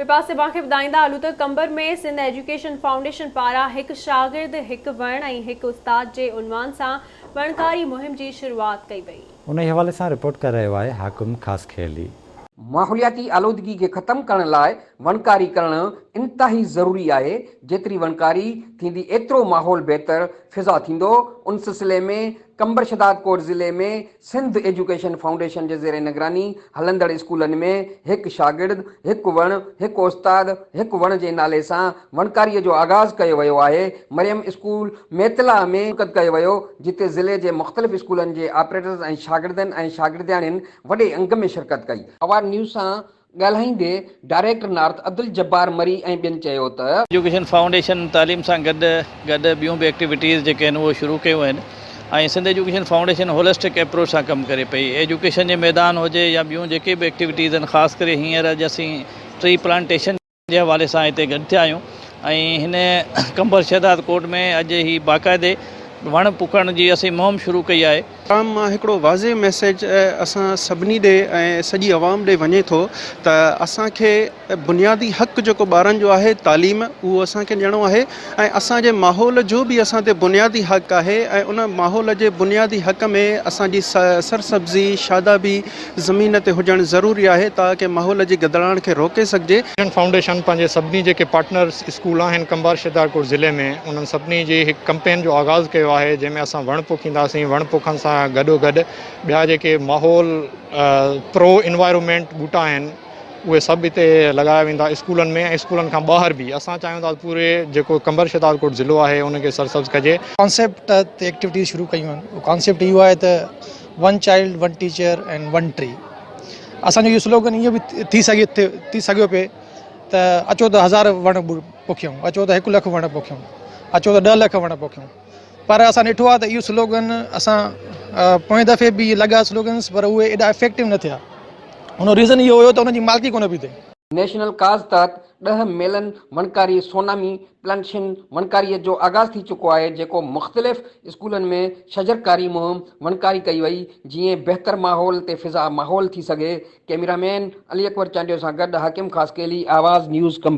ٻئي پاسي اوهان کي ٻڌائيندا هلون ته قمبر ۾ سنڌ ايجوڪيشن فائونڊيشن پاران هڪ شاگرد هڪ وڻ ۽ هڪ استاد جي عنوان سان وڻڪاري مهم جي شروعات ڪئي وئي. انهي حوالي سان رپورٽ ڪري رهيو آهي حاڪم خاصخيلي. ماحولياتي آلودگي کي ختم ڪرڻ لاء وڻڪاري ڪرڻ انتهائي ضروري آهي، جيتري وڻڪاري ٿيندي ايترو ماحول بهتر فضا ٿيندو، ان سلسلي ۾ قمبر شھدادڪوٽ ضلعي ۾ سنڌ ايجوڪيشن فائونڊيشن جي زير نگراني هلندڙ اسڪولن ۾ هڪ شاگرد هڪ وڻ هڪ استاد هڪ وڻ جي نالي سان وڻڪاري جو آغاز ڪيو ويو آهي مريم اسڪول ميتلا ۾ منعقد ڪيو ويو جتي ضلعي جي مختلف اسڪولن جي آپريٽرز ۽ شاگردن ۽ شاگردياڻين وڏي انگ ۾ شرڪت ڪئي. آواز نيوز سان ڳالهائيندي ڊائريڪٽر نارٿ عبدالجبار مري ۽ ٻين چيو ته. ايجوڪيشن فائونڊيشن تعليم سان گڏ گڏ ٻيون به ايڪٽيوٽيز جيڪي آهن اهي شروع ڪيون آهن ۽ Sindh education foundation holistic approach سان ڪم ڪري پئي ايجوڪيشن جي ميدان هجي يا ٻيون جيڪي به ايڪٽيوٽيز آهن خاص ڪري هينئر اڄ اسين ٽري پلانٽيشن جي حوالي سان هتي گڏ ٿيا آهيون ۽ هن قمبر شهداد ڪوٽ ۾ اڄ هي باقاعدي وڻ پوکڻ جي اسين مهم شروع ڪئي آهي. پيغام مان هڪڙو واضح ميسيج اسان سڀني ڏي ۽ سڄي عوام ڏي وڃي ٿو ته اسان کي بنيادي حق جيڪو ٻارن جو آهي تعليم اهو اسان کي ڏيڻو آهي ۽ اسان جي ماحول جو به اسان تي بنيادي حق آهي ۽ ان ماحول جي بنيادي حق ۾ اسان جي سرسبزي شادابي زمين تي هجڻ ضروري آهي تاڪه ماحول جي گدلاڻ کي روڪي سگهجي. فائونڊيشن پنهنجي سڀني جيڪي پارٽنرز اسڪول آهن ڪنڀار شهدادڪوٽ ضلعي ۾ انهن سڀني جي هڪ ڪمپين جو آغاز ڪيو آهي جنهن ۾ اسان وڻ پوکينداسين وڻ پوکڻ سان گڏو گڏ ٻيا جيڪي ماحول پرو انوائرومينٽ ٻوٽا آهن اهي سڀ هتي لڳايا ويندا اسڪولن ۾ ۽ اسڪولن کان ٻاهر به اسان چاهيون ٿا ته پوري جيڪو قمبر شهدادڪوٽ ضلعو آهي ان کي سرسبز ڪجي. ڪانسيپٽ تحت ايڪٽيوٽيز شروع ڪيون آهن اهو ڪانسيپٽ اهو آهي ته one child one teacher and one tree اسان جو اهو سلوگن اهو به ٿي سگهي ٿي سگهيو پئي ته اچو ته هزار وڻ پوکيون اچو ته هڪ لک وڻ پوکيون اچو ته ڏهه لک وڻ پوکيون پر اسان ڏٺو آهي ته اهو سلوگن اسان پوئين دفعي به لڳا سلوگنس پر اهي ايڏا افيڪٽو نه ٿيا ان جو ريزن اهو هيو ته انهن جي مالڪي ڪونه پئي ٿئي. نيشنل ڪاز تحت ڏهه ميلن وڻڪاري سونامي پلانٽيشن وڻڪاري جو آغاز ٿي چڪو آهي جيڪو مختلف اسڪولن ۾ شجرڪاري مهم وڻڪاري ڪئي وئي جيئن بهتر ماحول تي فضا ماحول ٿي سگهي ڪئميرا مين علي اڪبر چانڊيو سان گڏ حاڪم خاصخيلي آواز نيوز قمبر.